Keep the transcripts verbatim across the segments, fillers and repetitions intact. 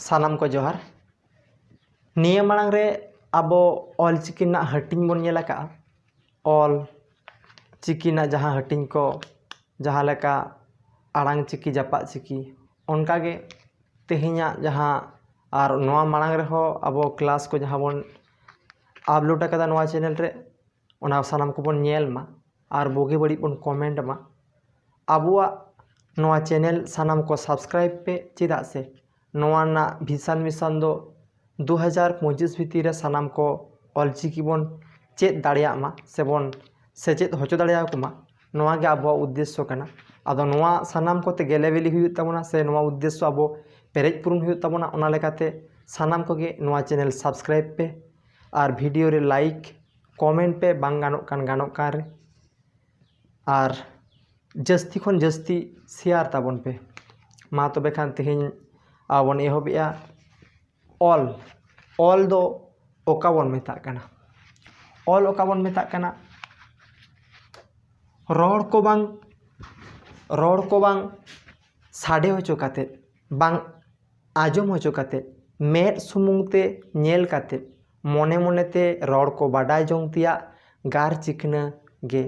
ᱥᱟᱱᱟᱢ ᱠᱚ ᱡᱚᱦᱟᱨ᱾ ᱱᱤᱭᱟᱹ ᱢᱟᱲᱟᱝ ᱨᱮ ᱟᱵᱚ ᱚᱞ ᱪᱤᱠᱤ ᱨᱮᱱᱟᱜ ᱦᱟᱹᱴᱤᱧ ᱵᱚᱱ ᱧᱮᱞ ᱟᱠᱟᱫᱼᱟ᱾ ᱚᱞ ᱪᱤᱠᱤ ᱨᱮᱱᱟᱜ ᱡᱟᱦᱟᱸ ᱦᱟᱹᱴᱤᱧ ᱠᱚ, ᱡᱟᱦᱟᱸ ᱞᱮᱠᱟ ᱟᱲᱟᱝ ᱪᱤᱠᱤ, ᱡᱟᱯᱟᱜ ᱪᱤᱠᱤ, ᱚᱱᱠᱟᱜᱮ ᱛᱮᱦᱮᱧᱟᱜ ᱡᱟᱦᱟᱸ, ᱟᱨ ᱱᱚᱣᱟ ᱢᱟᱲᱟᱝ ᱨᱮᱦᱚᱸ ᱟᱵᱚ ᱠᱞᱟᱥ ᱠᱚ ᱡᱟᱦᱟᱸ ᱵᱚᱱ ᱟᱯᱞᱳᱰ ᱟᱠᱟᱫᱟ ᱱᱚᱣᱟ ᱪᱮᱱᱮᱞ ᱨᱮ, ᱚᱱᱟ ᱥᱟᱱᱟᱢ ᱠᱚᱵᱚᱱ ᱧᱮᱞ ᱢᱟ ᱟᱨ ᱵᱩᱜᱤ ᱵᱟᱹᱲᱤᱡ ᱵᱚᱱ ᱠᱚᱢᱮᱱᱴ ᱢᱟ᱾ ᱟᱵᱚᱣᱟᱜ ᱱᱚᱣᱟ ᱪᱮᱱᱮᱞ ᱥᱟᱱᱟᱢ ᱠᱚ ᱥᱟᱵᱥᱠᱨᱟᱭᱤᱵ ᱯᱮ, ᱪᱮᱫᱟᱜ ᱥᱮ ᱱᱚᱣᱟ ᱨᱮᱱᱟᱜ ᱵᱷᱤᱥᱟᱱ ᱢᱤᱥᱚᱱ ᱫᱚ ᱫᱩ ᱦᱟᱡᱟᱨ ᱯᱚᱸᱪᱤᱥ ᱵᱷᱤᱛᱤᱨ ᱨᱮ ᱥᱟᱱᱟᱢ ᱠᱚ ᱚᱞᱪᱤᱠᱤ ᱵᱚᱱ ᱪᱮᱫ ᱫᱟᱲᱮᱭᱟᱜ ᱢᱟ ᱥᱮᱵᱚᱱ ᱥᱮᱪᱮᱫ ᱦᱚᱪᱚ ᱫᱟᱲᱮᱭᱟᱠᱚ ᱢᱟ, ᱱᱚᱣᱟ ᱜᱮ ᱟᱵᱚᱣᱟᱜ ᱩᱫᱽᱫᱮᱥᱥᱚ ᱠᱟᱱᱟ᱾ ᱟᱫᱚ ᱱᱚᱣᱟ ᱥᱟᱱᱟᱢ ᱠᱚᱛᱮ ᱜᱮᱞᱮ ᱵᱤᱞᱤ ᱦᱩᱭᱩᱜ ᱛᱟᱵᱚᱱᱟ ᱥᱮ ᱱᱚᱣᱟ ᱩᱫᱽᱫᱮᱥᱥᱚ ᱟᱵᱚ ᱯᱮᱨᱮᱡ ᱯᱩᱨᱩᱱ ᱦᱩᱭᱩᱜ ᱛᱟᱵᱚᱱᱟ᱾ ᱚᱱᱟ ᱞᱮᱠᱟᱛᱮ ᱥᱟᱱᱟᱢ ᱠᱚᱜᱮ ᱱᱚᱣᱟ ᱪᱮᱱᱮᱞ ᱥᱟᱵᱥᱠᱨᱟᱭᱤᱵ ᱯᱮ ᱟᱨ ᱵᱷᱤᱰᱤᱭᱳ ᱨᱮ ᱞᱟᱭᱤᱠ, ᱠᱚᱢᱮᱱᱴ ᱯᱮ, ᱵᱟᱝ ᱜᱟᱱᱚᱜ ᱠᱟᱱ ᱜᱟᱱᱚᱜ ᱠᱟᱱ ᱨᱮ, ᱟᱨ ᱡᱟᱹᱥᱛᱤ ᱠᱷᱚᱱ ᱡᱟᱹᱥᱛᱤ ᱥᱮᱭᱟᱨ ᱛᱟᱵᱚᱱ ᱯᱮ᱾ ᱢᱟ ᱛᱚᱵᱮ ᱠᱷᱟᱱ ᱛᱮᱦᱮᱧ ᱟᱵᱚ ᱵᱚᱱ ᱮᱦᱚᱵᱮᱜᱼᱟ᱾ ᱚᱞ, ᱚᱞ ᱫᱚ ᱚᱠᱟ ᱵᱚᱱ ᱢᱮᱛᱟᱜ ᱠᱟᱱᱟ? ᱚᱞ ᱚᱠᱟ ᱵᱚᱱ ᱢᱮᱛᱟᱜ ᱠᱟᱱᱟ? ᱨᱚᱲ ᱠᱚ ᱵᱟᱝ, ᱨᱚᱲ ᱠᱚ ᱵᱟᱝ ᱥᱟᱰᱮ ᱦᱚᱪᱚ ᱠᱟᱛᱮᱫ, ᱵᱟᱝ ᱟᱸᱡᱚᱢ ᱦᱚᱪᱚ ᱠᱟᱛᱮᱫ, ᱢᱮᱫ ᱥᱩᱢᱩᱝ ᱛᱮ ᱧᱮᱞ ᱠᱟᱛᱮᱫ, ᱢᱚᱱᱮ ᱢᱚᱱᱮ ᱛᱮ ᱨᱚᱲ ᱠᱚ ᱵᱟᱰᱟᱭ ᱡᱚᱝ ᱛᱮᱭᱟᱜ ᱜᱟᱨ ᱪᱤᱠᱷᱱᱟᱹ ᱜᱮ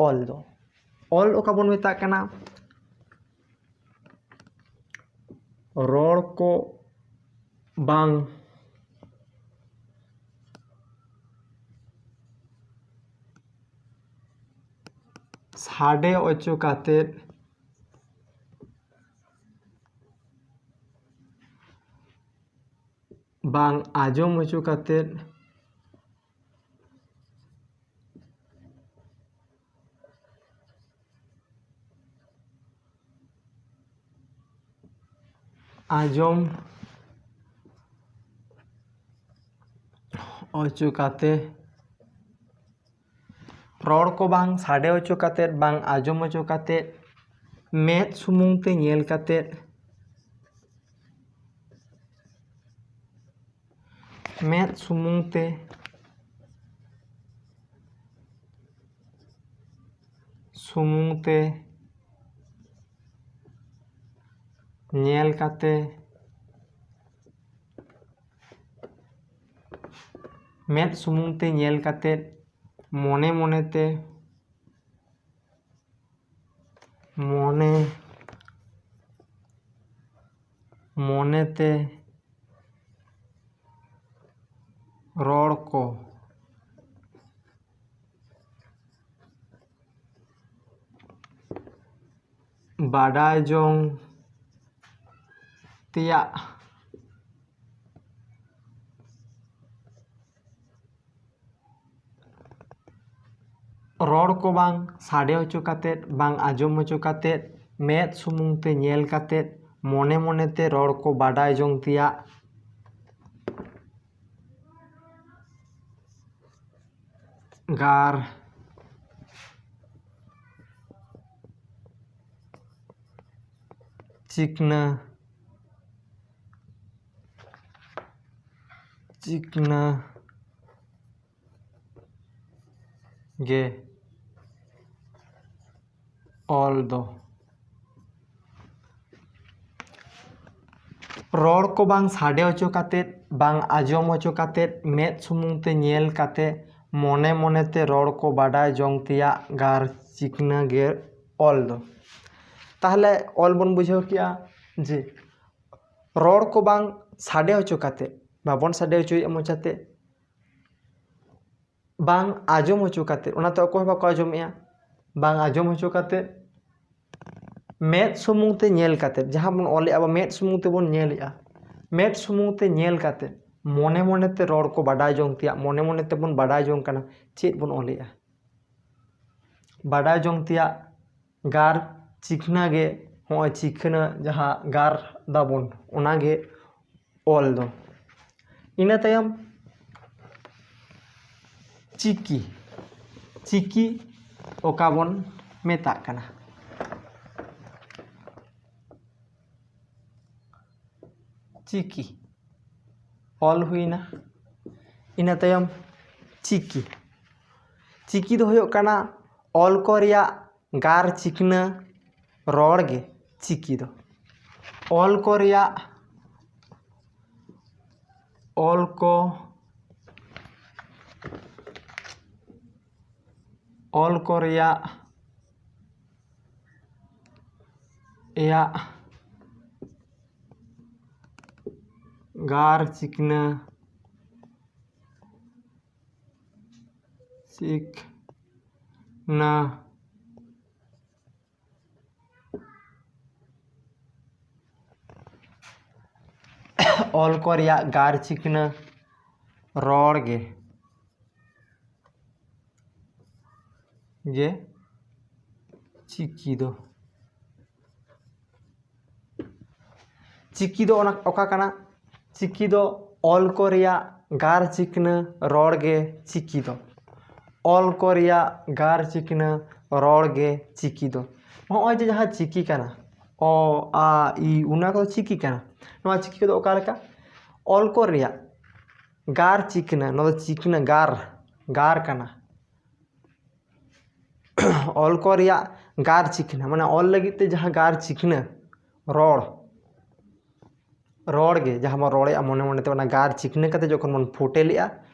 ᱚᱞ ᱫᱚ᱾ ᱚᱞ ᱚᱠᱟ ᱵᱚᱱ ᱢᱮᱛᱟᱜ ᱠᱟᱱᱟ? ᱨᱚᱲ ᱠᱚ ᱵᱟᱝ ᱥᱟᱰᱮ ᱚᱪᱚ ᱠᱟᱛᱮᱫ, ᱵᱟᱝ ᱟᱸᱡᱚᱢ ᱦᱚᱪᱚ ᱠᱟᱛᱮᱫ, ᱟᱸᱡᱚᱢ ᱚᱪᱚ ᱠᱟᱛᱮ, ᱨᱚᱲ ᱠᱚ ᱵᱟᱝ ᱥᱟᱰᱮ ᱚᱪᱚ ᱠᱟᱛᱮ, ᱵᱟᱝ ᱟᱸᱡᱚᱢ ᱚᱪᱚ ᱠᱟᱛᱮ, ᱢᱮᱫ ᱥᱩᱢᱩᱝ ᱛᱮ ᱧᱮᱞ ᱠᱟᱛᱮ, ᱢᱮᱫ ᱥᱩᱢᱩᱝ ᱛᱮ, ᱥᱩᱢᱩᱝ ᱛᱮ ᱧᱮᱞ ᱠᱟᱛᱮ, ᱢᱮᱫ ᱥᱩᱢᱩᱝ ᱛᱮ ᱧᱮᱞ ᱠᱟᱛᱮᱫ ᱢᱚᱱᱮ ᱢᱚᱱᱮ ᱛᱮ ᱢᱚᱱᱮ ᱢᱚᱱᱮ ᱛᱮ ᱨᱚᱲ ᱠᱚ ᱵᱟᱰᱟᱭ ᱡᱚᱝ ᱛᱮᱭᱟᱜ᱾ ᱨᱚᱲ ᱠᱚ ᱵᱟᱝ ᱥᱟᱰᱮ ᱦᱚᱪᱚ ᱠᱟᱛᱮᱫ, ᱵᱟᱝ ᱟᱸᱡᱚᱢ ᱦᱚᱪᱚ ᱠᱟᱛᱮᱫ, ᱢᱮᱫ ᱥᱩᱢᱩᱝ ᱛᱮ ᱧᱮᱞ ᱠᱟᱛᱮᱫ, ᱢᱚᱱᱮ ᱢᱚᱱᱮ ᱛᱮ ᱨᱚᱲ ᱠᱚ ᱵᱟᱰᱟᱭ ᱡᱚᱝ ᱛᱮᱭᱟᱜ᱾ ᱜᱟᱨ ᱪᱤᱠᱱᱟᱹ ᱪᱤᱠᱱᱟᱹ ᱜᱮ ᱚᱞ ᱫᱚ᱾ ᱨᱚᱲ ᱠᱚ ᱵᱟᱝ ᱥᱟᱰᱮ ᱦᱚᱪᱚ ᱠᱟᱛᱮᱫ, ᱵᱟᱝ ᱟᱸᱡᱚᱢ ᱦᱚᱪᱚ ᱠᱟᱛᱮᱫ, ᱢᱮᱫ ᱥᱩᱢᱩᱝ ᱛᱮ ᱧᱮᱞ ᱠᱟᱛᱮ, ᱢᱚᱱᱮ ᱢᱚᱱᱮ ᱛᱮ ᱨᱚᱲ ᱠᱚ ᱵᱟᱰᱟᱭ ᱡᱚᱝ ᱛᱮᱭᱟᱜ ᱜᱟᱨ ᱪᱤᱠᱱᱟᱹ ᱜᱮ ᱚᱞ ᱫᱚ᱾ ᱛᱟᱦᱚᱞᱮ ᱚᱞ ᱵᱚᱱ ᱵᱩᱡᱷᱟᱹᱣ ᱠᱮᱜᱼᱟ ᱡᱮ ᱨᱚᱲ ᱠᱚ ᱵᱟᱝ ᱥᱟᱰᱮ ᱦᱚᱪᱚ ᱠᱟᱛᱮ, ᱵᱟᱵᱚᱱ ᱥᱟᱰᱮ ᱦᱚᱪᱚᱭᱮᱫᱼᱟ ᱢᱚᱪᱟᱛᱮ, ᱵᱟᱝ ᱟᱸᱡᱚᱢ ᱦᱚᱪᱚ ᱠᱟᱛᱮ, ᱚᱱᱟᱛᱮ ᱚᱠᱚᱭ ᱦᱚᱸ ᱵᱟᱠᱚ ᱟᱸᱡᱚᱢᱮᱜᱼᱟ, ᱵᱟᱝ ᱟᱸᱡᱚᱢ ᱦᱚᱪᱚ ᱠᱟᱛᱮ, ᱢᱮᱫ ᱥᱩᱢᱩᱝ ᱛᱮ ᱧᱮᱞ ᱠᱟᱛᱮ, ᱡᱟᱦᱟᱸ ᱵᱚᱱ ᱚᱞᱮᱜᱼᱟ ᱵᱚ, ᱢᱮᱫ ᱥᱩᱢᱩᱝ ᱛᱮᱵᱚᱱ ᱧᱮᱞᱮᱜᱼᱟ, ᱢᱮᱫ ᱥᱩᱢᱩᱝ ᱛᱮ ᱧᱮᱞ ᱠᱟᱛᱮ ᱢᱚᱱᱮ ᱢᱚᱱᱮ ᱛᱮ ᱨᱚᱲ ᱠᱚ ᱵᱟᱰᱟᱭ ᱡᱚᱝ ᱛᱮᱭᱟᱜ, ᱢᱚᱱᱮ ᱢᱚᱱᱮ ᱛᱮᱵᱚᱱ ᱵᱟᱰᱟᱭ ᱡᱚᱝ ᱠᱟᱱᱟ ᱪᱮᱫ ᱵᱚᱱ ᱚᱞᱮᱜᱼᱟ᱾ ᱵᱟᱰᱟᱭ ᱡᱚᱝ ᱛᱮᱭᱟᱜ ᱜᱟᱨ ᱪᱤᱠᱷᱱᱟᱹ ᱜᱮ, ᱦᱚᱸᱜᱼᱚᱭ ᱪᱤᱠᱷᱱᱟᱹ ᱡᱟᱦᱟᱸ ᱜᱟᱨ ᱫᱟᱵᱚᱱ, ᱚᱱᱟᱜᱮ ᱚᱞ ᱫᱚ᱾ ᱤᱱᱟᱹ ᱛᱟᱭᱚᱢ ᱪᱤᱠᱤ, ᱪᱤᱠᱤ ᱚᱠᱟ ᱵᱚᱱ ᱢᱮᱛᱟᱜ ᱠᱟᱱᱟ, ᱪᱤᱠᱤ ᱚᱞ ᱦᱩᱭᱱᱟ᱾ ᱤᱱᱟᱹ ᱛᱟᱭᱚᱢ ᱪᱤᱠᱤ, ᱪᱤᱠᱤ ᱫᱚ ᱦᱩᱭᱩᱜ ᱠᱟᱱᱟ ᱚᱞ ᱠᱚ ᱨᱮᱭᱟᱜ ᱜᱟᱨ ᱪᱤᱠᱱᱟᱹ ᱨᱚᱲ ᱜᱮ ᱪᱤᱠᱤ ᱫᱚ᱾ ᱚᱞ ᱠᱚ ᱨᱮᱭᱟᱜ, ᱚᱞ ᱠᱚ ᱚᱞ ᱠᱚ ᱨᱮᱭᱟᱜ ᱮᱭᱟᱜ ᱜᱟᱨ ᱪᱤᱠᱱᱟᱹ ᱪᱤᱠᱱᱟᱹ ᱚᱞ ᱠᱚ ᱨᱮᱭᱟᱜ ᱜᱟᱨ ᱪᱤᱠᱱᱟᱹ ᱨᱚᱲ ᱜᱮ ᱜᱮ ᱪᱤᱠᱤ ᱫᱚ᱾ ᱪᱤᱠᱤ ᱫᱚ ᱚᱱᱟ ᱚᱠᱟ ᱠᱟᱱᱟ? ᱪᱤᱠᱤ ᱫᱚ ᱚᱞ ᱠᱚ ᱨᱮᱭᱟᱜ ᱜᱟᱨ ᱪᱤᱠᱱᱟᱹ ᱨᱚᱲ ᱜᱮ ᱪᱤᱠᱤ ᱫᱚ᱾ ᱚᱞ ᱠᱚ ᱨᱮᱭᱟᱜ ᱜᱟᱨ ᱪᱤᱠᱱᱟᱹ ᱨᱚᱲ ᱜᱮ ᱪᱤᱠᱤ ᱫᱚ᱾ ᱱᱚᱜᱼᱚᱭ ᱡᱮ ᱡᱟᱦᱟᱸ ᱪᱤᱠᱤ ᱠᱟᱱᱟ, ᱚ, ᱟ, ᱤ, ᱚᱱᱟ ᱠᱚᱫᱚ ᱪᱤᱠᱤ ᱠᱟᱱᱟ᱾ ᱱᱚᱣᱟ ᱪᱤᱠᱤ ᱠᱚᱫᱚ ᱚᱠᱟ ᱞᱮᱠᱟ? ᱚᱞ ᱠᱚ ᱨᱮᱭᱟᱜ ᱜᱟᱨ ᱪᱤᱠᱱᱟᱹ, ᱱᱚᱣᱟ ᱫᱚ ᱪᱤᱠᱱᱟᱹ ᱜᱟᱨ, ᱜᱟᱨ ᱠᱟᱱᱟ᱾ ᱚᱞ ᱠᱚ ᱨᱮᱭᱟᱜ ᱜᱟᱨ ᱪᱤᱠᱱᱟᱹ, ᱢᱟᱱᱮ ᱚᱞ ᱞᱟᱹᱜᱤᱫ ᱛᱮ ᱡᱟᱦᱟᱸ ᱜᱟᱨ ᱪᱤᱠᱱᱟᱹ, ᱨᱚᱲ, ᱨᱚᱲ ᱜᱮ ᱡᱟᱦᱟᱸ ᱵᱚᱱ ᱨᱚᱲᱮᱫᱼᱟ ᱢᱚᱱᱮ ᱢᱚᱱᱮᱛᱮ, ᱚᱱᱟ ᱜᱟᱨ ᱪᱤᱠᱱᱟᱹ ᱠᱟᱛᱮ ᱡᱚᱠᱷᱚᱱ ᱵᱚᱱ ᱯᱷᱩᱴᱮᱞᱮᱜᱼᱟ,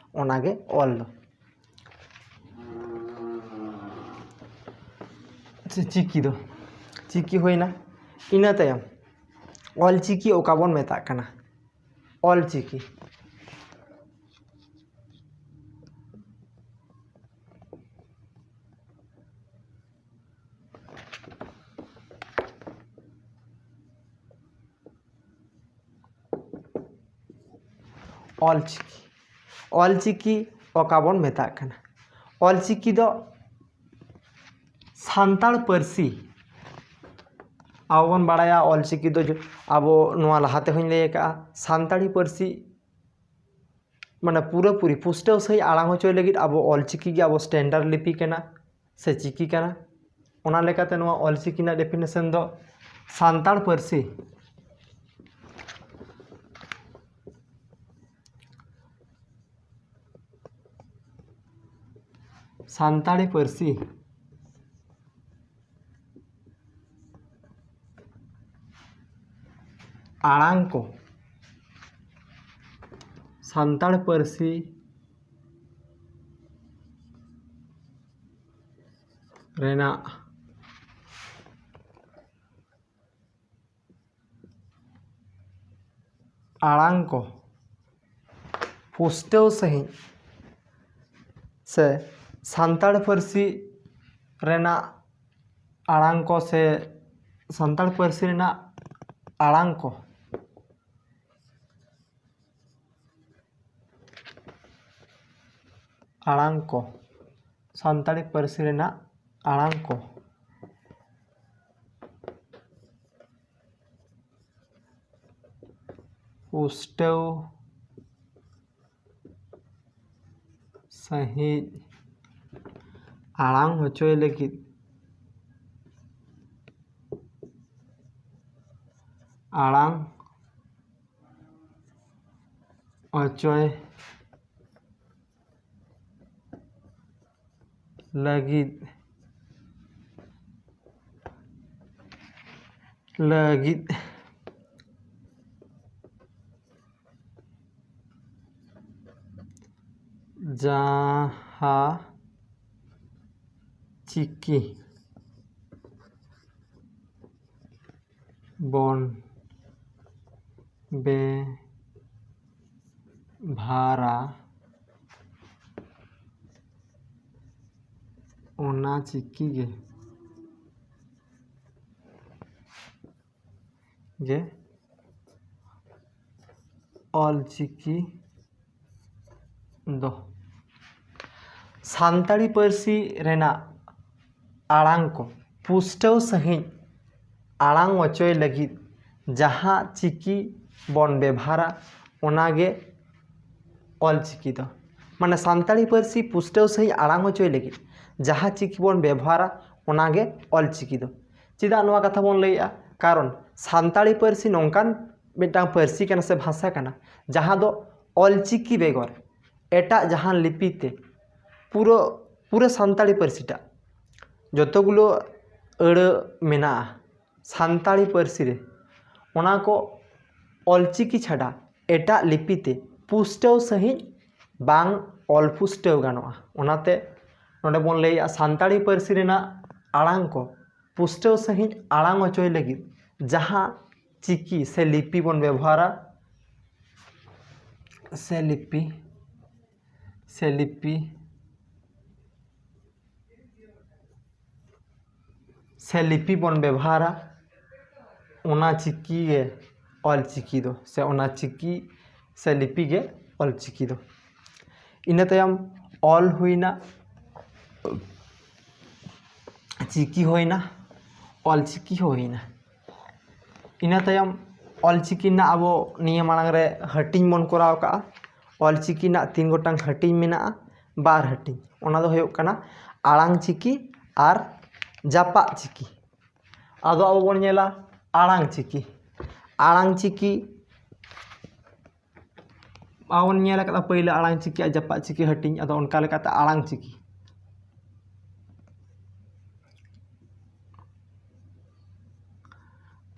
ᱚᱱᱟᱜᱮ ᱚᱞ ᱫᱚ᱾ ᱪᱤ-, ᱪᱤᱠᱤ ᱫᱚ, ᱪᱤᱠᱤ ᱦᱩᱭᱱᱟ᱾ ᱤᱱᱟᱹ ᱛᱟᱭᱚᱢ ᱚᱞ ᱪᱤᱠᱤ ᱚᱠᱟ ᱵᱚᱱ ᱢᱮᱛᱟᱜ ᱠᱟᱱᱟ? ᱚᱞ ᱪᱤᱠᱤ᱾ ᱚᱞ ᱪᱤᱠᱤ, ᱚᱞ ᱪᱤᱠᱤ ᱚᱠᱟ ᱵᱚᱱ ᱢᱮᱛᱟᱜ ᱠᱟᱱᱟ? ᱚᱞ ᱪᱤᱠᱤ ᱫᱚ ᱥᱟᱱᱛᱟᱲ ᱯᱟᱹᱨᱥᱤ, ᱟᱵᱚ ᱵᱚᱱ ᱵᱟᱲᱟᱭᱟ ᱚᱞ ᱪᱤᱠᱤ ᱫᱚ ᱡᱚ-, ᱟᱵᱚ ᱱᱚᱣᱟ ᱞᱟᱦᱟ ᱛᱮᱦᱚᱸᱧ ᱞᱟᱹᱭ ᱟᱠᱟᱫᱼᱟ, ᱥᱟᱱᱛᱟᱲᱤ ᱯᱟᱹᱨᱥᱤ ᱢᱟᱱᱮ ᱯᱩᱨᱟᱹᱯᱩᱨᱤ ᱯᱩᱥᱴᱟᱹᱣ ᱥᱟᱺᱦᱤᱡ ᱟᱲᱟᱝ ᱦᱚᱪᱚᱭ ᱞᱟᱹᱜᱤᱫ ᱟᱵᱚ ᱚᱞ ᱪᱤᱠᱤ ᱜᱮ ᱟᱵᱚ standard ᱞᱤᱯᱤ ᱠᱟᱱᱟ ᱥᱮ ᱪᱤᱠᱤ ᱠᱟᱱᱟ᱾ ᱚᱱᱟ ᱞᱮᱠᱟᱛᱮ ᱱᱚᱣᱟ ᱚᱞ ᱪᱤᱠᱤ ᱨᱮᱱᱟᱜ definition ᱫᱚ ᱥᱟᱱᱛᱟᱲ ᱯᱟᱹᱨᱥᱤ, ᱥᱟᱱᱛᱟᱲᱤ ᱯᱟᱹᱨᱥᱤ ᱟᱲᱟᱝ ᱠᱚ, ᱥᱟᱱᱛᱟᱲ ᱯᱟᱹᱨᱥᱤ ᱨᱮᱱᱟᱜ ᱟᱲᱟᱝ ᱠᱚ ᱯᱩᱥᱴᱟᱹᱣ ᱥᱟᱺᱦᱤᱡ ᱥᱮ ᱥᱟᱱᱛᱟᱲ ᱯᱟᱹᱨᱥᱤ ᱨᱮᱱᱟᱜ ᱟᱲᱟᱝ ᱠᱚ ᱥᱮ ᱥᱟᱱᱛᱟᱲ ᱯᱟᱹᱨᱥᱤ ᱨᱮᱱᱟᱜ ᱟᱲᱟᱝ ᱠᱚ ᱟᱲᱟᱝ ᱠᱚ ᱥᱟᱱᱛᱟᱲᱤ ᱯᱟᱹᱨᱥᱤ ᱨᱮᱱᱟᱜ ᱟᱲᱟᱝ ᱠᱚ ᱯᱩᱥᱴᱟᱹᱣ ᱥᱟᱺᱦᱤᱡ ᱟᱲᱟᱝ ᱦᱚᱪᱚᱭ ᱞᱟᱹᱜᱤᱫ ᱟᱲᱟᱝ ᱚᱪᱚᱭ ᱞᱟᱹᱜᱤᱫ ᱞᱟᱹᱜᱤᱫ ᱡᱟᱦᱟᱸ ᱪᱤᱠᱤ ᱵᱚᱱ ᱵᱮᱵᱷᱟᱨᱟ, ᱚᱱᱟ ᱪᱤᱠᱤ ᱜᱮ ᱜᱮ ᱚᱞᱪᱤᱠᱤ ᱫᱚ᱾ ᱥᱟᱱᱛᱟᱲᱤ ᱯᱟᱹᱨᱥᱤ ᱨᱮᱱᱟᱜ ᱟᱲᱟᱝ ᱠᱚ ᱯᱩᱥᱴᱟᱹᱣ ᱥᱟᱺᱦᱤᱡ ᱟᱲᱟᱝ ᱚᱪᱚᱭ ᱞᱟᱹᱜᱤᱫ ᱡᱟᱦᱟᱸ ᱪᱤᱠᱤ ᱵᱚᱱ ᱵᱮᱵᱷᱟᱨᱟ, ᱚᱱᱟᱜᱮ ᱚᱞᱪᱤᱠᱤ ᱫᱚ᱾ ᱢᱟᱱᱮ, ᱥᱟᱱᱛᱟᱲᱤ ᱯᱟᱹᱨᱥᱤ ᱯᱩᱥᱴᱟᱹᱣ ᱥᱟᱺᱦᱤᱡ ᱟᱲᱟᱝ ᱦᱚᱪᱚᱭ ᱞᱟᱹᱜᱤᱫ ᱡᱟᱦᱟᱸ ᱪᱤᱠᱤ ᱵᱚᱱ ᱵᱮᱵᱷᱟᱨᱟ, ᱚᱱᱟᱜᱮ ᱚᱞᱪᱤᱠᱤ ᱫᱚ᱾ ᱪᱮᱫᱟᱜ ᱱᱚᱣᱟ ᱠᱟᱛᱷᱟ ᱵᱚᱱ ᱞᱟᱹᱭᱮᱜᱼᱟ? ᱠᱟᱨᱚᱱ ᱥᱟᱱᱛᱟᱲᱤ ᱯᱟᱹᱨᱥᱤ ᱱᱚᱝᱠᱟᱱ ᱢᱤᱫᱴᱟᱝ ᱯᱟᱹᱨᱥᱤ ᱠᱟᱱᱟ ᱥᱮ ᱵᱷᱟᱥᱟ ᱠᱟᱱᱟ, ᱡᱟᱦᱟᱸ ᱫᱚ ᱚᱞᱪᱤᱠᱤ ᱵᱮᱜᱚᱨ ᱮᱴᱟᱜ ᱡᱟᱦᱟᱱ ᱞᱤᱯᱤ ᱛᱮ ᱯᱩᱨᱟᱹ, ᱯᱩᱨᱟᱹ ᱥᱟᱱᱛᱟᱲᱤ ᱯᱟᱹᱨᱥᱤᱴᱟᱜ ᱡᱚᱛᱚ ᱜᱩᱞᱳ ᱟᱹᱲᱟᱹ ᱢᱮᱱᱟᱜᱼᱟ ᱥᱟᱱᱛᱟᱲᱤ ᱯᱟᱹᱨᱥᱤ ᱨᱮ, ᱚᱱᱟ ᱠᱚ ᱚᱞᱪᱤᱠᱤ ᱪᱷᱟᱰᱟ ᱮᱴᱟᱜ ᱞᱤᱯᱤ ᱛᱮ ᱯᱩᱥᱴᱟᱹᱣ ᱥᱟᱺᱦᱤᱡ ᱵᱟᱝ ᱚᱞ ᱯᱩᱥᱴᱟᱹᱣ ᱜᱟᱱᱚᱜᱼᱟ᱾ ᱚᱱᱟᱛᱮ ᱱᱚᱰᱮ ᱵᱚᱱ ᱞᱟᱹᱭᱮᱜᱼᱟ ᱥᱟᱱᱛᱟᱲᱤ ᱯᱟᱹᱨᱥᱤ ᱨᱮᱱᱟᱜ ᱟᱲᱟᱝ ᱠᱚ ᱯᱩᱥᱴᱟᱹᱣ ᱥᱟᱺᱦᱤᱡ ᱟᱲᱟᱝ ᱚᱪᱚᱭ ᱞᱟᱹᱜᱤᱫ ᱡᱟᱦᱟᱸ ᱪᱤᱠᱤ ᱥᱮ ᱞᱤᱯᱤ ᱵᱚᱱ ᱵᱮᱵᱚᱦᱟᱨᱟ, ᱥᱮ ᱞᱤᱯᱤ, ᱥᱮ ᱞᱤᱯᱤ, ᱥᱮ ᱞᱤᱯᱤ ᱵᱚᱱ ᱵᱮᱵᱚᱦᱟᱨᱟ, ᱚᱱᱟ ᱪᱤᱠᱤ ᱜᱮ ᱚᱞ ᱪᱤᱠᱤ ᱫᱚ, ᱥᱮ ᱚᱱᱟ ᱪᱤᱠᱤ ᱥᱮ ᱞᱤᱯᱤ ᱜᱮ ᱚᱞ ᱪᱤᱠᱤ ᱫᱚ᱾ ᱤᱱᱟᱹ ᱛᱟᱭᱚᱢ ᱚᱞ ᱦᱩᱭᱱᱟ, ᱪᱤᱠᱤ ᱦᱩᱭᱱᱟ, ᱚᱞ ᱪᱤᱠᱤ ᱦᱚᱸ ᱦᱩᱭᱱᱟ᱾ ᱤᱱᱟᱹ ᱛᱟᱭᱚᱢ ᱚᱞ ᱪᱤᱠᱤ ᱨᱮᱱᱟᱜ ᱟᱵᱚ ᱱᱤᱭᱟᱹ ᱢᱟᱲᱟᱝ ᱨᱮ ᱦᱟᱹᱴᱤᱧ ᱵᱚᱱ ᱠᱚᱨᱟᱣ ᱠᱟᱜᱼᱟ᱾ ᱚᱞ ᱪᱤᱠᱤ ᱨᱮᱱᱟᱜ ᱛᱤᱱ ᱜᱚᱴᱟᱝ ᱦᱟᱹᱴᱤᱧ ᱢᱮᱱᱟᱜᱼᱟ, ᱵᱟᱨ ᱦᱟᱹᱴᱤᱧ᱾ ᱚᱱᱟ ᱫᱚ ᱦᱩᱭᱩᱜ ᱠᱟᱱᱟ ᱟᱲᱟᱝ ᱪᱤᱠᱤ ᱟᱨ ᱡᱟᱯᱟᱜ ᱪᱤᱠᱤ᱾ ᱟᱫᱚ ᱟᱵᱚ ᱵᱚᱱ ᱧᱮᱞᱟ ᱟᱲᱟᱝ ᱪᱤᱠᱤ᱾ ᱟᱲᱟᱝ ᱪᱤᱠᱤ ᱟᱵᱚ ᱵᱚᱱ ᱧᱮᱞ ᱟᱠᱟᱫᱟ ᱯᱳᱭᱞᱳ ᱟᱲᱟᱝ ᱪᱤᱠᱤ ᱟᱨ ᱡᱟᱯᱟᱜ ᱪᱤᱠᱤ ᱦᱟᱹᱴᱤᱧ᱾ ᱟᱫᱚ ᱚᱱᱠᱟ ᱞᱮᱠᱟᱛᱮ ᱟᱲᱟᱝ ᱪᱤᱠᱤ,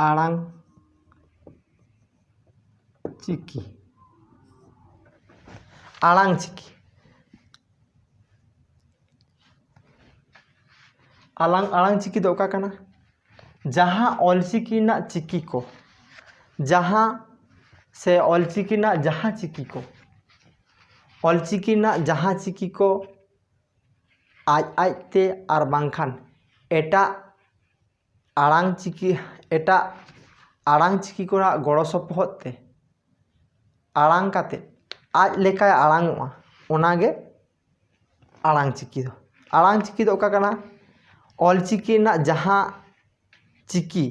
ᱟᱲᱟᱝ ᱪᱤᱠᱤ, ᱟᱲᱟᱝ ᱪᱤᱠᱤ, ᱟᱞᱟᱝ ᱟᱲᱟᱝ ᱪᱤᱠᱤ ᱫᱚ ᱚᱠᱟ ᱠᱟᱱᱟ? ᱡᱟᱦᱟᱸ ᱚᱞᱪᱤᱠᱤ ᱨᱮᱱᱟᱜ ᱪᱤᱠᱤ ᱠᱚ, ᱡᱟᱦᱟᱸ ᱥᱮ ᱚᱞᱪᱤᱠᱤ ᱨᱮᱱᱟᱜ ᱡᱟᱦᱟᱸ ᱪᱤᱠᱤ ᱠᱚ, ᱚᱞᱪᱤᱠᱤ ᱨᱮᱱᱟᱜ ᱡᱟᱦᱟᱸ ᱪᱤᱠᱤ ᱠᱚ ᱟᱡ ᱟᱡᱛᱮ ᱟᱨ ᱵᱟᱝᱠᱷᱟᱱ ᱮᱴᱟᱜ ᱟᱲᱟᱝ ᱪᱤᱠᱤ, ᱮᱴᱟᱜ ᱟᱲᱟᱝ ᱪᱤᱠᱤ ᱠᱚᱨᱮᱱᱟᱜ ᱜᱚᱲᱚ ᱥᱚᱯᱚᱦᱚᱫ ᱛᱮ ᱟᱲᱟᱝ ᱠᱟᱛᱮ ᱟᱡ ᱞᱮᱠᱟᱭ ᱟᱲᱟᱝᱚᱜᱼᱟ, ᱚᱱᱟᱜᱮ ᱟᱲᱟᱝ ᱪᱤᱠᱤ ᱫᱚ᱾ ᱟᱲᱟᱝ ᱪᱤᱠᱤ ᱫᱚ ᱚᱠᱟ ᱠᱟᱱᱟ? ᱚᱞᱪᱤᱠᱤ ᱨᱮᱱᱟᱜ ᱡᱟᱦᱟᱸ ᱪᱤᱠᱤ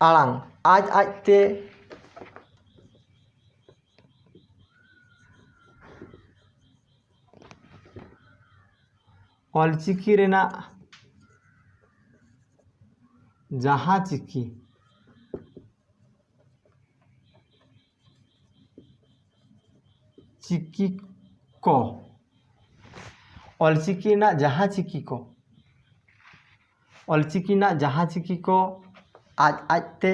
ᱟᱲᱟᱝ ᱟᱡ ᱟᱡᱛᱮ ᱚᱞᱪᱤᱠᱤ ᱨᱮᱱᱟᱜ ᱡᱟᱦᱟᱸ ᱪᱤᱠᱤ, ᱪᱤᱠᱤ ᱠᱚ, ᱚᱞᱪᱤᱠᱤ ᱨᱮᱱᱟᱜ ᱡᱟᱦᱟᱸ ᱪᱤᱠᱤ ᱠᱚ, ᱚᱞᱪᱤᱠᱤ ᱨᱮᱱᱟᱜ ᱡᱟᱦᱟᱸ ᱪᱤᱠᱤ ᱠᱚ ᱟᱡ ᱟᱡᱛᱮ,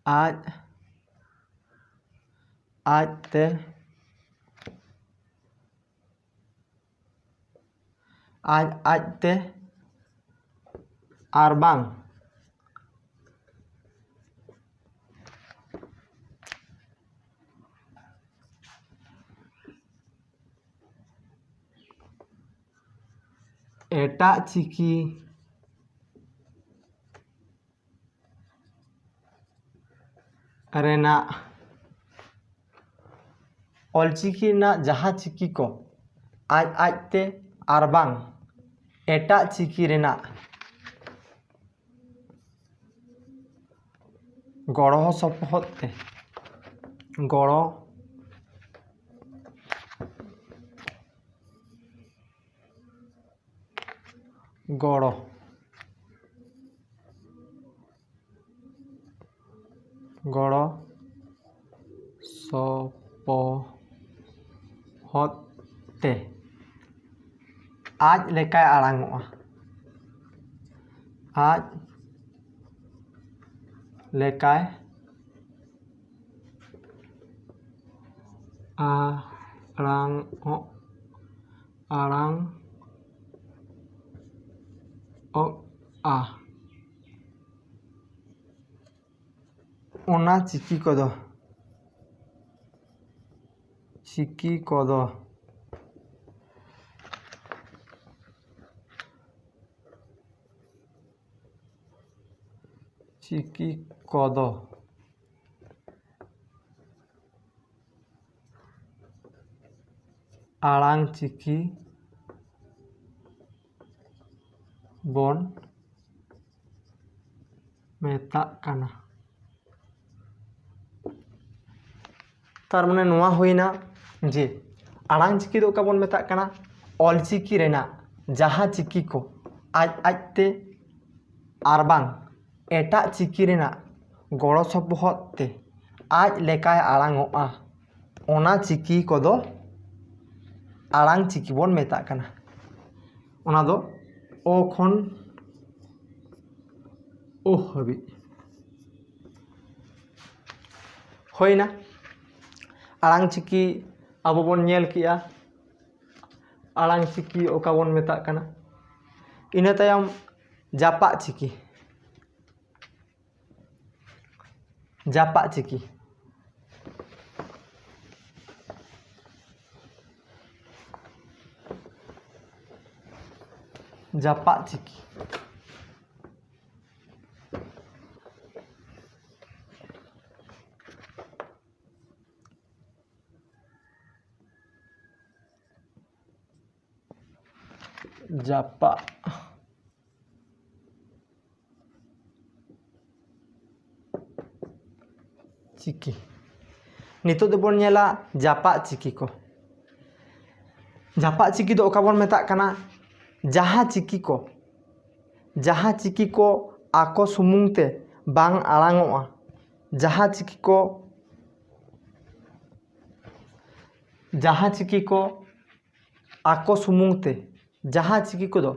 ᱟᱡ ᱟᱡ ᱛᱮ, ᱟᱡ ᱟᱡ ᱛᱮ, ᱟᱨ ᱵᱟᱝ ᱮᱴᱟᱜ ᱪᱤᱠᱤ ᱨᱮᱱᱟᱜ, ᱚᱞᱪᱤᱠᱤ ᱨᱮᱱᱟᱜ ᱡᱟᱦᱟᱸ ᱪᱤᱠᱤ ᱠᱚ ᱟᱡ ᱟᱡ ᱛᱮ ᱟᱨ ᱵᱟᱝ ᱮᱴᱟᱜ ᱪᱤᱠᱤ ᱨᱮᱱᱟᱜ ᱜᱚᱲᱚ ᱥᱚᱯᱚᱦᱚᱫ ᱛᱮ, ᱜᱚᱲᱚ ᱜᱚᱲᱚ, ᱜᱚᱲᱚ ᱥᱚᱯᱚᱦᱚᱫ ᱛᱮ ᱟᱡ ᱞᱮᱠᱟᱭ ᱟᱲᱟᱝ ᱚᱜᱼᱟ᱾ ᱟᱡ ᱞᱮᱠᱟᱭ ᱟᱲᱟᱝ ᱚᱜ, ᱟᱲᱟᱝ ᱚᱜᱼᱟ᱾ ᱚᱱᱟ ᱪᱤᱠᱤ ᱠᱚᱫᱚ, ᱪᱤᱠᱤ ᱠᱚᱫᱚ, ᱪᱤᱠᱤ ᱠᱚᱫᱚ ᱟᱲᱟᱝ ᱪᱤᱠᱤ ᱵᱚᱱ ᱢᱮᱛᱟᱜ ᱠᱟᱱᱟ᱾ ᱛᱟᱨ ᱢᱟᱱᱮ ᱱᱚᱣᱟ ᱦᱩᱭᱱᱟ ᱡᱮ ᱟᱲᱟᱝ ᱪᱤᱠᱤ ᱫᱚ ᱚᱠᱟ ᱵᱚᱱ ᱢᱮᱛᱟᱜ ᱠᱟᱱᱟ? ᱚᱞ ᱪᱤᱠᱤ ᱨᱮᱱᱟᱜ ᱡᱟᱦᱟᱸ ᱪᱤᱠᱤ ᱠᱚ ᱟᱡ ᱟᱡᱛᱮ ᱟᱨ ᱵᱟᱝ ᱮᱴᱟᱜ ᱪᱤᱠᱤ ᱨᱮᱱᱟᱜ ᱜᱚᱲᱚ ᱥᱚᱯᱚᱦᱚᱫ ᱛᱮ ᱟᱡ ᱞᱮᱠᱟᱭ ᱟᱲᱟᱝ ᱚᱜᱼᱟ, ᱚᱱᱟ ᱪᱤᱠᱤ ᱠᱚᱫᱚ ᱟᱲᱟᱝ ᱪᱤᱠᱤ ᱵᱚᱱ ᱢᱮᱛᱟᱜ ᱠᱟᱱᱟ᱾ ᱚᱱᱟ ᱫᱚ ᱚ ᱠᱷᱚᱱ ᱳᱦ ᱦᱟᱹᱵᱤᱡ ᱦᱩᱭᱱᱟ᱾ ᱟᱲᱟᱝ ᱪᱤᱠᱤ ᱟᱵᱚ ᱵᱚᱱ ᱧᱮᱞ ᱠᱮᱜᱼᱟ, ᱟᱲᱟᱝ ᱪᱤᱠᱤ ᱚᱠᱟ ᱵᱚᱱ ᱢᱮᱛᱟᱜ ᱠᱟᱱᱟ᱾ ᱤᱱᱟᱹ ᱛᱟᱭᱚᱢ ᱡᱟᱯᱟᱜ ᱪᱤᱠᱤ, ᱡᱟᱯᱟᱜ ᱪᱤᱠᱤ, ᱡᱟᱯᱟᱜ ᱪᱤᱠᱤ᱾ ᱡᱟᱯᱟᱜ ᱪᱤᱠᱤ᱾ ᱱᱤᱛᱚᱜ ᱫᱚᱵᱚᱱ ᱧᱮᱞᱟ ᱡᱟᱯᱟᱜ ᱪᱤᱠᱤ ᱠᱚ᱾ ᱡᱟᱯᱟᱜ ᱪᱤᱠᱤ ᱫᱚ ᱚᱠᱟ ᱵᱚᱱ ᱢᱮᱛᱟᱜ ᱠᱟᱱᱟ? ᱡᱟᱦᱟᱸ ᱪᱤᱠᱤ ᱠᱚ, ᱡᱟᱦᱟᱸ ᱪᱤᱠᱤ ᱠᱚ ᱟᱠᱚ ᱥᱩᱢᱩᱝ ᱛᱮ ᱵᱟᱝ ᱟᱲᱟᱝᱚᱜᱼᱟ, ᱡᱟᱦᱟᱸ ᱪᱤᱠᱤ ᱠᱚ, ᱡᱟᱦᱟᱸ ᱪᱤᱠᱤ ᱠᱚ ᱟᱠᱚ ᱥᱩᱢᱩᱝ ᱛᱮ, ᱡᱟᱦᱟᱸ ᱪᱤᱠᱤ ᱠᱚᱫᱚ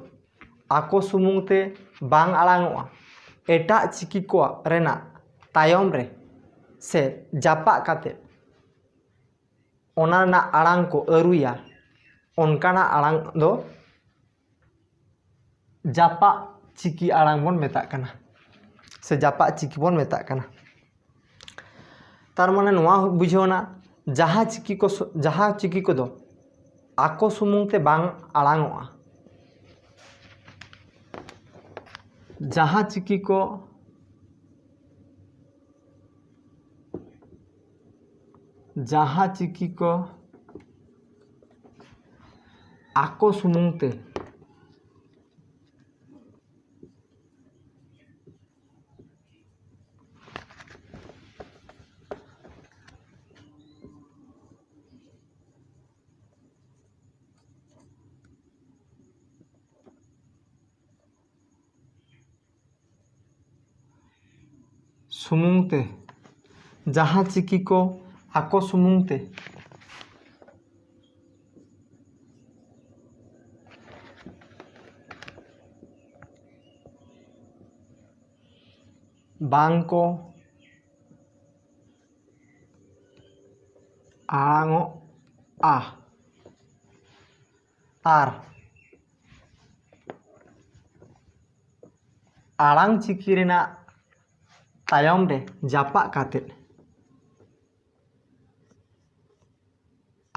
ᱟᱠᱚ ᱥᱩᱢᱩᱝ ᱛᱮ ᱵᱟᱝ ᱟᱲᱟᱝᱚᱜᱼᱟ, ᱮᱴᱟᱜ ᱪᱤᱠᱤ ᱠᱚᱣᱟᱜ ᱨᱮᱱᱟᱜ ᱛᱟᱭᱚᱢ ᱨᱮ ᱥᱮ ᱡᱟᱯᱟᱜ ᱠᱟᱛᱮ ᱚᱱᱟ ᱨᱮᱱᱟᱜ ᱟᱲᱟᱝ ᱠᱚ ᱟᱹᱨᱩᱭᱟ, ᱚᱱᱠᱟᱱᱟᱜ ᱟᱲᱟᱝ ᱫᱚ ᱡᱟᱯᱟᱜ ᱪᱤᱠᱤ ᱟᱲᱟᱝ ᱵᱚᱱ ᱢᱮᱛᱟᱜ ᱠᱟᱱᱟ, ᱥᱮ ᱡᱟᱯᱟᱜ ᱪᱤᱠᱤ ᱵᱚᱱ ᱢᱮᱛᱟᱜ ᱠᱟᱱᱟ᱾ ᱛᱟᱨ ᱢᱟᱱᱮ ᱱᱚᱣᱟ ᱵᱩᱡᱷᱟᱹᱣ ᱮᱱᱟ, ᱡᱟᱦᱟᱸ ᱪᱤᱠᱤ ᱠᱚ ᱥᱚ-, ᱡᱟᱦᱟᱸ ᱪᱤᱠᱤ ᱠᱚᱫᱚ ᱟᱠᱚ ᱥᱩᱢᱩᱝ ᱛᱮ ᱵᱟᱝ ᱟᱲᱟᱝᱚᱜᱼᱟ, ᱡᱟᱦᱟᱸ ᱪᱤᱠᱤ ᱠᱚ, ᱡᱟᱦᱟᱸ ᱪᱤᱠᱤ ᱠᱚ ᱟᱠᱚ ᱥᱩᱢᱩᱝ ᱛᱮ ᱥᱩᱢᱩᱝ ᱛᱮ, ᱡᱟᱦᱟᱸ ᱪᱤᱠᱤ ᱠᱚ ᱟᱠᱚ ᱥᱩᱢᱩᱝ ᱛᱮ ᱵᱟᱝ ᱠᱚ ᱟᱲᱟᱝᱚᱜᱼᱟ᱾ ᱟᱨ ᱟᱲᱟᱝ ᱪᱤᱠᱤ ᱨᱮᱱᱟᱜ ᱛᱟᱭᱚᱢ ᱨᱮ ᱡᱟᱯᱟᱜ ᱠᱟᱛᱮᱫ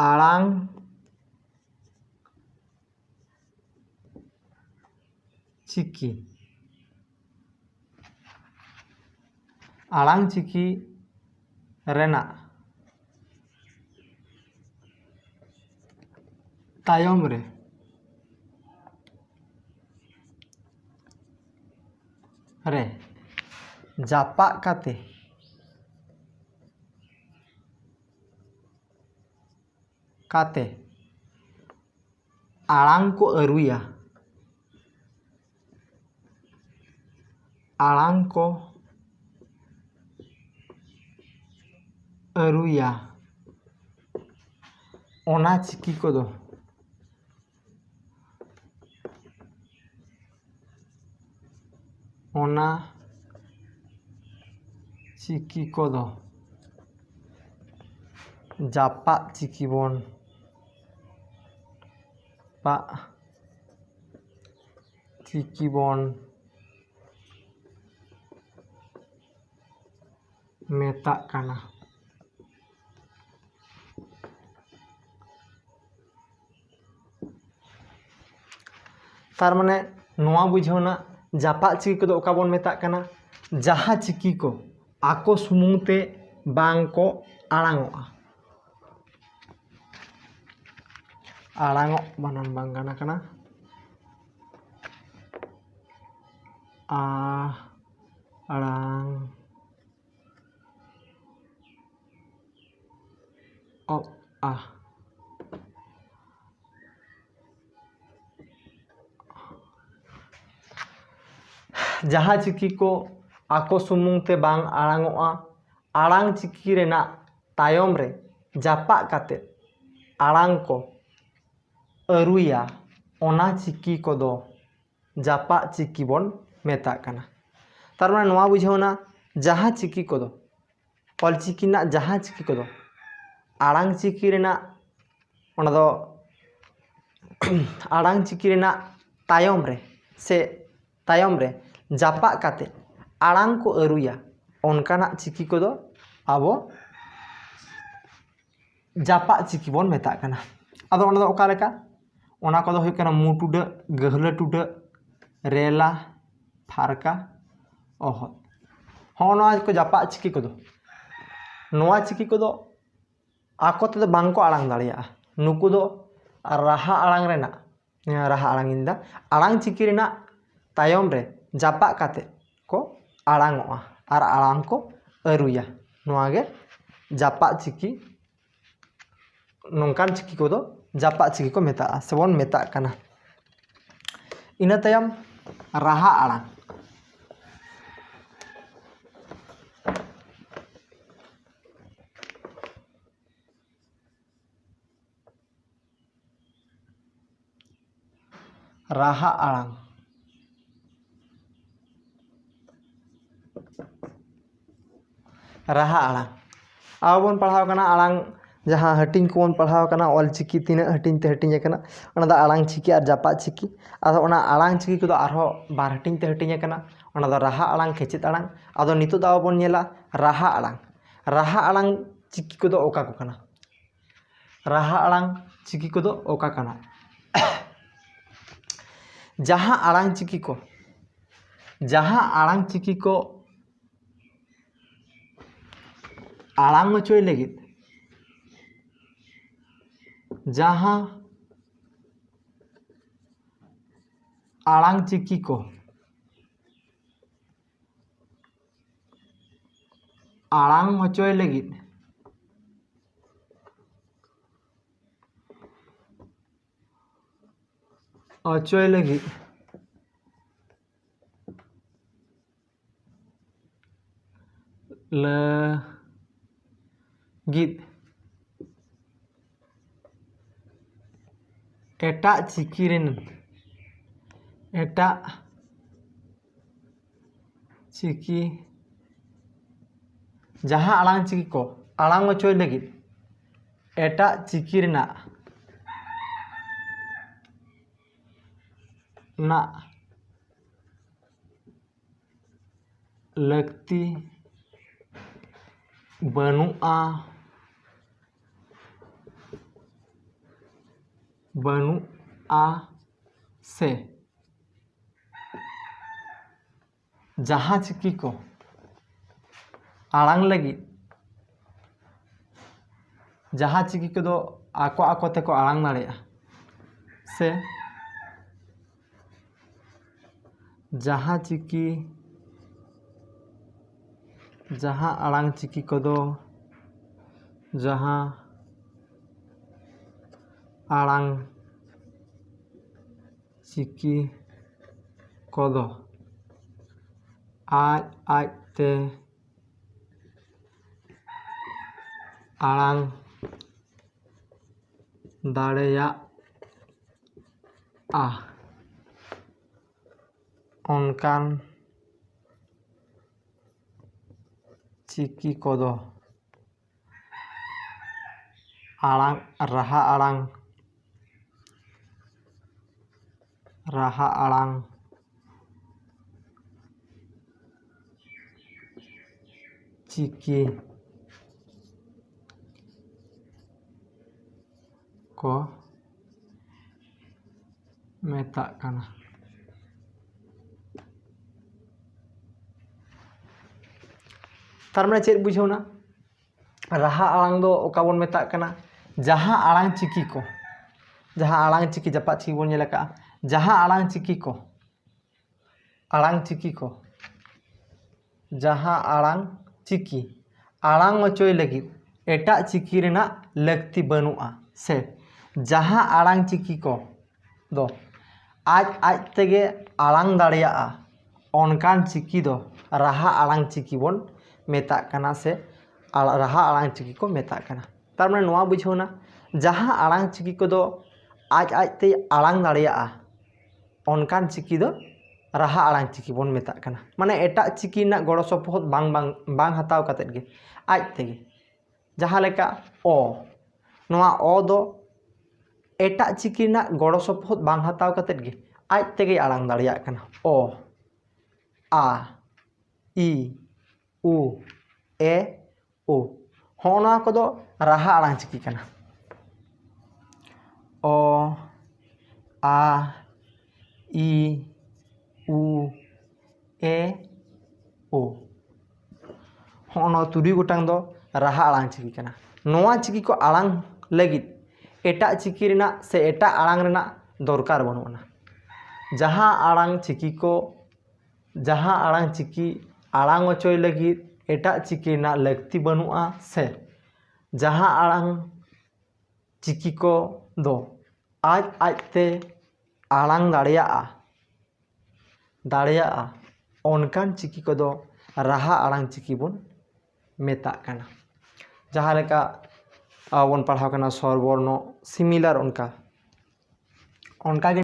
ᱟᱲᱟᱝ ᱪᱤᱠᱤ, ᱟᱲᱟᱝ ᱪᱤᱠᱤ ᱨᱮᱱᱟᱜ ᱛᱟᱭᱚᱢ ᱨᱮ, ᱨᱮ ᱡᱟᱯᱟᱜ ᱠᱟᱛᱮ, ᱠᱟᱛᱮ ᱟᱲᱟᱝ ᱠᱚ ᱟᱹᱨᱩᱭᱟ, ᱟᱲᱟᱝ ᱠᱚ ᱟᱹᱨᱩᱭᱟ᱾ ᱚᱱᱟ ᱪᱤᱠᱤ ᱠᱚᱫᱚ, ᱚᱱᱟ ᱪᱤᱠᱤ ᱠᱚᱫᱚ ᱡᱟᱯᱟᱜ ᱪᱤᱠᱤ ᱵᱚᱱ, ᱯᱟᱜ ᱪᱤᱠᱤ ᱵᱚᱱ ᱢᱮᱛᱟᱜ ᱠᱟᱱᱟ᱾ ᱛᱟᱨ ᱢᱟᱱᱮ ᱱᱚᱣᱟ ᱵᱩᱡᱷᱟᱹᱣ ᱮᱱᱟ, ᱡᱟᱯᱟᱜ ᱪᱤᱠᱤ ᱠᱚᱫᱚ ᱚᱠᱟ ᱵᱚᱱ ᱢᱮᱛᱟᱜ ᱠᱟᱱᱟ? ᱡᱟᱦᱟᱸ ᱪᱤᱠᱤ ᱠᱚ ᱟᱠᱚ ᱥᱩᱢᱩᱝ ᱛᱮ ᱵᱟᱝ ᱠᱚ ᱟᱲᱟᱝᱚᱜᱼᱟ᱾ ᱟᱲᱟᱝᱚᱜ ᱵᱟᱱᱟᱢ ᱵᱟᱝ ᱜᱟᱱ ᱟᱠᱟᱱᱟ᱾ ᱟ, ᱟᱲᱟᱝ, ᱚᱜ, ᱟ᱾ ᱡᱟᱦᱟᱸ ᱪᱤᱠᱤ ᱠᱚ ᱟᱠᱚ ᱥᱩᱢᱩᱝ ᱛᱮ ᱵᱟᱝ ᱟᱲᱟᱝᱚᱜᱼᱟ, ᱟᱲᱟᱝ ᱪᱤᱠᱤ ᱨᱮᱱᱟᱜ ᱛᱟᱭᱚᱢ ᱨᱮ ᱡᱟᱯᱟᱜ ᱠᱟᱛᱮ ᱟᱲᱟᱝ ᱠᱚ ᱟᱹᱨᱩᱭᱟ, ᱚᱱᱟ ᱪᱤᱠᱤ ᱠᱚᱫᱚ ᱡᱟᱯᱟᱜ ᱪᱤᱠᱤ ᱵᱚᱱ ᱢᱮᱛᱟᱜ ᱠᱟᱱᱟ᱾ ᱛᱟᱨ ᱢᱟᱱᱮ ᱱᱚᱣᱟ ᱵᱩᱡᱷᱟᱹᱣ ᱮᱱᱟ, ᱡᱟᱦᱟᱸ ᱪᱤᱠᱤ ᱠᱚᱫᱚ, ᱚᱞᱪᱤᱠᱤ ᱨᱮᱱᱟᱜ ᱡᱟᱦᱟᱸ ᱪᱤᱠᱤ ᱠᱚᱫᱚ ᱟᱲᱟᱝ ᱪᱤᱠᱤ ᱨᱮᱱᱟᱜ, ᱚᱱᱟ ᱫᱚ ᱟᱲᱟᱝ ᱪᱤᱠᱤ ᱨᱮᱱᱟᱜ ᱛᱟᱭᱚᱢ ᱨᱮ ᱥᱮ ᱛᱟᱭᱚᱢ ᱨᱮ ᱡᱟᱯᱟᱜ ᱠᱟᱛᱮ ᱟᱲᱟᱝ ᱠᱚ ᱟᱹᱨᱩᱭᱟ, ᱚᱱᱠᱟᱱᱟᱜ ᱪᱤᱠᱤ ᱠᱚᱫᱚ ᱟᱵᱚ ᱡᱟᱯᱟᱜ ᱪᱤᱠᱤ ᱵᱚᱱ ᱢᱮᱛᱟᱜ ᱠᱟᱱᱟ᱾ ᱟᱫᱚ ᱚᱱᱟ ᱫᱚ ᱚᱠᱟ ᱞᱮᱠᱟ? ᱚᱱᱟ ᱠᱚᱫᱚ ᱦᱩᱭᱩᱜ ᱠᱟᱱᱟ ᱢᱩ ᱴᱩᱰᱟᱹᱜ, ᱜᱟᱹᱦᱞᱟᱹ ᱴᱩᱰᱟᱹᱜ, ᱨᱮᱞᱟ, ᱯᱷᱟᱨᱠᱟ, ᱚᱦᱚᱫ᱾ ᱦᱚᱸᱜᱼᱚ ᱱᱚᱣᱟ ᱠᱚ ᱡᱟᱯᱟᱜ ᱪᱤᱠᱤ ᱠᱚᱫᱚ, ᱱᱚᱣᱟ ᱪᱤᱠᱤ ᱠᱚᱫᱚ ᱟᱠᱚ ᱛᱮᱫᱚ ᱵᱟᱝ ᱠᱚ ᱟᱲᱟᱝ ᱫᱟᱲᱮᱭᱟᱜᱼᱟ᱾ ᱱᱩᱠᱩ ᱫᱚ ᱨᱟᱦᱟ ᱟᱲᱟᱝ ᱨᱮᱱᱟᱜ, ᱨᱟᱦᱟ ᱟᱲᱟᱝ ᱤᱧ ᱫᱟ, ᱟᱲᱟᱝ ᱪᱤᱠᱤ ᱨᱮᱱᱟᱜ ᱛᱟᱭᱚᱢ ᱨᱮ ᱡᱟᱯᱟᱜ ᱠᱟᱛᱮ ᱠᱚ ᱟᱲᱟᱝᱚᱜᱼᱟ ᱟᱨ ᱟᱲᱟᱝ ᱠᱚ ᱟᱹᱨᱩᱭᱟ᱾ ᱱᱚᱣᱟ ᱜᱮ ᱡᱟᱯᱟᱜ ᱪᱤᱠᱤ, ᱱᱚᱝᱠᱟᱱ ᱪᱤᱠᱤ ᱠᱚᱫᱚ ᱡᱟᱯᱟᱜ ᱪᱤᱠᱤ ᱠᱚ ᱢᱮᱛᱟᱜᱼᱟ ᱥᱮᱵᱚᱱ ᱢᱮᱛᱟᱜ ᱠᱟᱱᱟ᱾ ᱤᱱᱟᱹ ᱛᱟᱭᱚᱢ ᱨᱟᱦᱟ ᱟᱲᱟᱝ᱾ ᱨᱟᱦᱟ ᱟᱲᱟᱝ᱾ ᱨᱟᱦᱟ ᱟᱲᱟᱝ᱾ ᱟᱵᱚ ᱵᱚᱱ ᱯᱟᱲᱦᱟᱣ ᱠᱟᱱᱟ ᱟᱲᱟᱝ, ᱡᱟᱦᱟᱸ ᱦᱟᱹᱴᱤᱧ ᱠᱚᱵᱚᱱ ᱯᱟᱲᱦᱟᱣ ᱠᱟᱱᱟ, ᱚᱞ ᱪᱤᱠᱤ ᱛᱤᱱᱟᱹᱜ ᱦᱟᱹᱴᱤᱧ ᱛᱮ ᱦᱟᱹᱴᱤᱧ ᱟᱠᱟᱱᱟ, ᱚᱱᱟ ᱫᱚ ᱟᱲᱟᱝ ᱪᱤᱠᱤ ᱟᱨ ᱡᱟᱯᱟᱜ ᱪᱤᱠᱤ᱾ ᱟᱫᱚ ᱚᱱᱟ ᱟᱲᱟᱝ ᱪᱤᱠᱤ ᱠᱚᱫᱚ ᱟᱨᱦᱚᱸ ᱵᱟᱨ ᱦᱟᱹᱴᱤᱧ ᱛᱮ ᱦᱟᱹᱴᱤᱧ ᱟᱠᱟᱱᱟ, ᱚᱱᱟ ᱫᱚ ᱨᱟᱦᱟ ᱟᱲᱟᱝ, ᱠᱮᱪᱮᱫ ᱟᱲᱟᱝ᱾ ᱟᱫᱚ ᱱᱤᱛᱚᱜ ᱫᱚ ᱟᱵᱚ ᱵᱚᱱ ᱧᱮᱞᱟ ᱨᱟᱦᱟ ᱟᱲᱟᱝ᱾ ᱨᱟᱦᱟ ᱟᱲᱟᱝ ᱪᱤᱠᱤ ᱠᱚᱫᱚ ᱚᱠᱟ ᱠᱚ ᱠᱟᱱᱟ? ᱨᱟᱦᱟ ᱟᱲᱟᱝ ᱪᱤᱠᱤ ᱠᱚᱫᱚ ᱚᱠᱟ ᱠᱟᱱᱟ? ᱡᱟᱦᱟᱸ ᱟᱲᱟᱝ ᱪᱤᱠᱤ ᱠᱚ, ᱡᱟᱦᱟᱸ ᱟᱲᱟᱝ ᱪᱤᱠᱤ ᱠᱚ ᱟᱲᱟᱝ ᱦᱚᱪᱚᱭ ᱞᱟᱹᱜᱤᱫ, ᱡᱟᱦᱟᱸ ᱟᱲᱟᱝ ᱪᱤᱠᱤ ᱠᱚ ᱟᱲᱟᱝ ᱦᱚᱪᱚᱭ ᱞᱟᱹᱜᱤᱫ, ᱦᱚᱪᱚᱭ ᱞᱟᱹᱜᱤᱫ ᱞᱟᱹᱜᱤᱫ ᱮᱴᱟᱜ ᱪᱤᱠᱤ ᱨᱮᱱ, ᱮᱴᱟᱜ ᱪᱤᱠᱤ, ᱡᱟᱦᱟᱸ ᱟᱲᱟᱝ ᱪᱤᱠᱤ ᱠᱚ ᱟᱲᱟᱝ ᱦᱚᱪᱚᱭ ᱞᱟᱹᱜᱤᱫ, ᱮᱴᱟᱜ ᱪᱤᱠᱤ ᱨᱮᱱᱟᱜ ᱨᱮᱱᱟᱜ ᱞᱟᱹᱠᱛᱤ ᱵᱟᱹᱱᱩᱜᱼᱟ, ᱵᱟᱹᱱᱩᱜᱼᱟ ᱥᱮ ᱡᱟᱦᱟᱸ ᱪᱤᱠᱤ ᱠᱚ ᱟᱲᱟᱝ ᱞᱟᱹᱜᱤᱫ, ᱡᱟᱦᱟᱸ ᱪᱤᱠᱤ ᱠᱚᱫᱚ ᱟᱠᱚ ᱟᱠᱚ ᱛᱮᱠᱚ ᱟᱲᱟᱝ ᱫᱟᱲᱮᱭᱟᱜᱼᱟ, ᱥᱮ ᱡᱟᱦᱟᱸ ᱪᱤᱠᱤ, ᱡᱟᱦᱟᱸ ᱟᱲᱟᱝ ᱪᱤᱠᱤ ᱠᱚᱫᱚ, ᱡᱟᱦᱟᱸ ᱟᱲᱟᱝ ᱪᱤᱠᱤ ᱠᱚᱫᱚ ᱟᱡ ᱟᱡ ᱛᱮ ᱟᱲᱟᱝ ᱫᱟᱲᱮᱭᱟᱜᱼᱟ, ᱚᱱᱠᱟᱱ ᱪᱤᱠᱤ ᱠᱚᱫᱚ ᱟᱲᱟᱝ, ᱨᱟᱦᱟ ᱟᱲᱟᱝ, ᱨᱟᱦᱟ ᱟᱲᱟᱝ ᱪᱤᱠᱤ ᱠᱚ ᱢᱮᱛᱟᱜ ᱠᱟᱱᱟ᱾ ᱛᱟᱨ ᱢᱟᱱᱮ ᱪᱮᱫ ᱵᱩᱡᱷᱟᱹᱣᱱᱟ? ᱨᱟᱦᱟ ᱟᱲᱟᱝ ᱫᱚ ᱚᱠᱟ ᱵᱚᱱ ᱢᱮᱛᱟᱜ ᱠᱟᱱᱟ? ᱡᱟᱦᱟᱸ ᱟᱲᱟᱝ ᱪᱤᱠᱤ ᱠᱚ, ᱡᱟᱦᱟᱸ ᱟᱲᱟᱝ ᱪᱤᱠᱤ, ᱡᱟᱯᱟᱜ ᱪᱤᱠᱤ ᱵᱚᱱ ᱧᱮᱞ ᱟᱠᱟᱫᱼᱟ, ᱡᱟᱦᱟᱸ ᱟᱲᱟᱝ ᱪᱤᱠᱤ ᱠᱚ, ᱟᱲᱟᱝ ᱪᱤᱠᱤ ᱠᱚ, ᱡᱟᱦᱟᱸ ᱟᱲᱟᱝ ᱪᱤᱠᱤ ᱟᱲᱟᱝ ᱦᱚᱪᱚᱭ ᱞᱟᱹᱜᱤᱫ ᱮᱴᱟᱜ ᱪᱤᱠᱤ ᱨᱮᱱᱟᱜ ᱞᱟᱹᱠᱛᱤ ᱵᱟᱹᱱᱩᱜᱼᱟ, ᱥᱮ ᱡᱟᱦᱟᱸ ᱟᱲᱟᱝ ᱪᱤᱠᱤ ᱠᱚ ᱫᱚ ᱟᱡ ᱟᱡ ᱛᱮᱜᱮ ᱟᱲᱟᱝ ᱫᱟᱲᱮᱭᱟᱜᱼᱟ, ᱚᱱᱠᱟᱱ ᱪᱤᱠᱤ ᱫᱚ ᱨᱟᱦᱟ ᱟᱲᱟᱝ ᱪᱤᱠᱤ ᱵᱚᱱ ᱢᱮᱛᱟᱜ ᱠᱟᱱᱟ, ᱥᱮ ᱟᱲ-, ᱨᱟᱦᱟ ᱟᱲᱟᱝ ᱪᱤᱠᱤ ᱠᱚ ᱢᱮᱛᱟᱜ ᱠᱟᱱᱟ᱾ ᱛᱟᱨ ᱢᱟᱱᱮ ᱱᱚᱣᱟ ᱵᱩᱡᱷᱟᱹᱣ ᱮᱱᱟ, ᱡᱟᱦᱟᱸ ᱟᱲᱟᱝ ᱪᱤᱠᱤ ᱠᱚᱫᱚ ᱟᱡ ᱟᱡ ᱛᱮ ᱟᱲᱟᱝ ᱫᱟᱲᱮᱭᱟᱜᱼᱟ, ᱚᱱᱠᱟᱱ ᱪᱤᱠᱤ ᱫᱚ ᱨᱟᱦᱟ ᱟᱲᱟᱝ ᱪᱤᱠᱤ ᱵᱚᱱ ᱢᱮᱛᱟᱜ ᱠᱟᱱᱟ᱾ ᱢᱟᱱᱮ ᱮᱴᱟᱜ ᱪᱤᱠᱤ ᱨᱮᱱᱟᱜ ᱜᱚᱲᱚ ᱥᱚᱯᱚᱦᱚᱫ ᱵᱟᱝ, ᱵᱟᱝ, ᱵᱟᱝ ᱦᱟᱛᱟᱣ ᱠᱟᱛᱮᱫ ᱜᱮ ᱟᱡ ᱛᱮᱜᱮ᱾ ᱡᱟᱦᱟᱸ ᱞᱮᱠᱟ ᱚ, ᱱᱚᱣᱟ ᱚ ᱫᱚ ᱮᱴᱟᱜ ᱪᱤᱠᱤ ᱨᱮᱱᱟᱜ ᱜᱚᱲᱚ ᱥᱚᱯᱚᱦᱚᱫ ᱵᱟᱝ ᱦᱟᱛᱟᱣ ᱠᱟᱛᱮᱫ ᱜᱮ ᱟᱡ ᱛᱮᱜᱮᱭ ᱟᱲᱟᱝ ᱫᱟᱲᱮᱭᱟᱜ ᱠᱟᱱᱟ᱾ ᱚ, ᱟ, ᱤ, ᱩ, ᱮ, ᱳ᱾ ᱦᱚᱸᱜᱼᱚ ᱱᱚᱣᱟ ᱠᱚᱫᱚ ᱨᱟᱦᱟ ᱟᱲᱟᱝ ᱪᱤᱠᱤ ᱠᱟᱱᱟ᱾ ᱚ, ᱟ, ᱤ, ᱩ, ᱮ, ᱳ᱾ ᱦᱚᱸᱜᱼᱚ ᱱᱚᱣᱟ ᱛᱩᱨᱩᱭ ᱜᱚᱴᱟᱝ ᱫᱚ ᱨᱟᱦᱟ ᱟᱲᱟᱝ ᱪᱤᱠᱤ ᱠᱟᱱᱟ᱾ ᱱᱚᱣᱟ ᱪᱤᱠᱤ ᱠᱚ ᱟᱲᱟᱝ ᱞᱟᱹᱜᱤᱫ ᱮᱴᱟᱜ ᱪᱤᱠᱤ ᱨᱮᱱᱟᱜ ᱥᱮ ᱮᱴᱟᱜ ᱟᱲᱟᱝ ᱨᱮᱱᱟᱜ ᱫᱚᱨᱠᱟᱨ ᱵᱟᱹᱱᱩᱜ ᱟᱱᱟ᱾ ᱡᱟᱦᱟᱸ ᱟᱲᱟᱝ ᱪᱤᱠᱤ ᱠᱚ, ᱡᱟᱦᱟᱸ ᱟᱲᱟᱝ ᱪᱤᱠᱤ ᱟᱲᱟᱝ ᱚᱪᱚᱭ ᱞᱟᱹᱜᱤᱫ ᱮᱴᱟᱜ ᱪᱤᱠᱤ ᱨᱮᱱᱟᱜ ᱞᱟᱹᱠᱛᱤ ᱵᱟᱹᱱᱩᱜᱼᱟ, ᱥᱮ ᱡᱟᱦᱟᱸ ᱟᱲᱟᱝ ᱪᱤᱠᱤ ᱠᱚ ᱫᱚ ᱟᱡ ᱟᱡᱛᱮ ᱟᱲᱟᱝ ᱫᱟᱲᱮᱭᱟᱜᱼᱟ, ᱫᱟᱲᱮᱭᱟᱜᱼᱟ, ᱚᱱᱠᱟᱱ ᱪᱤᱠᱤ ᱠᱚᱫᱚ ᱨᱟᱦᱟ ᱟᱲᱟᱝ ᱪᱤᱠᱤ ᱵᱚᱱ ᱢᱮᱛᱟᱜ ᱠᱟᱱᱟ᱾ ᱡᱟᱦᱟᱸ ᱞᱮᱠᱟ ᱟᱵᱚ ᱵᱚᱱ ᱯᱟᱲᱦᱟᱣ ᱠᱟᱱᱟ ᱥᱚᱨᱵᱚᱨᱱᱚ, similar, ᱚᱱᱠᱟ, ᱚᱱᱠᱟ ᱜᱮ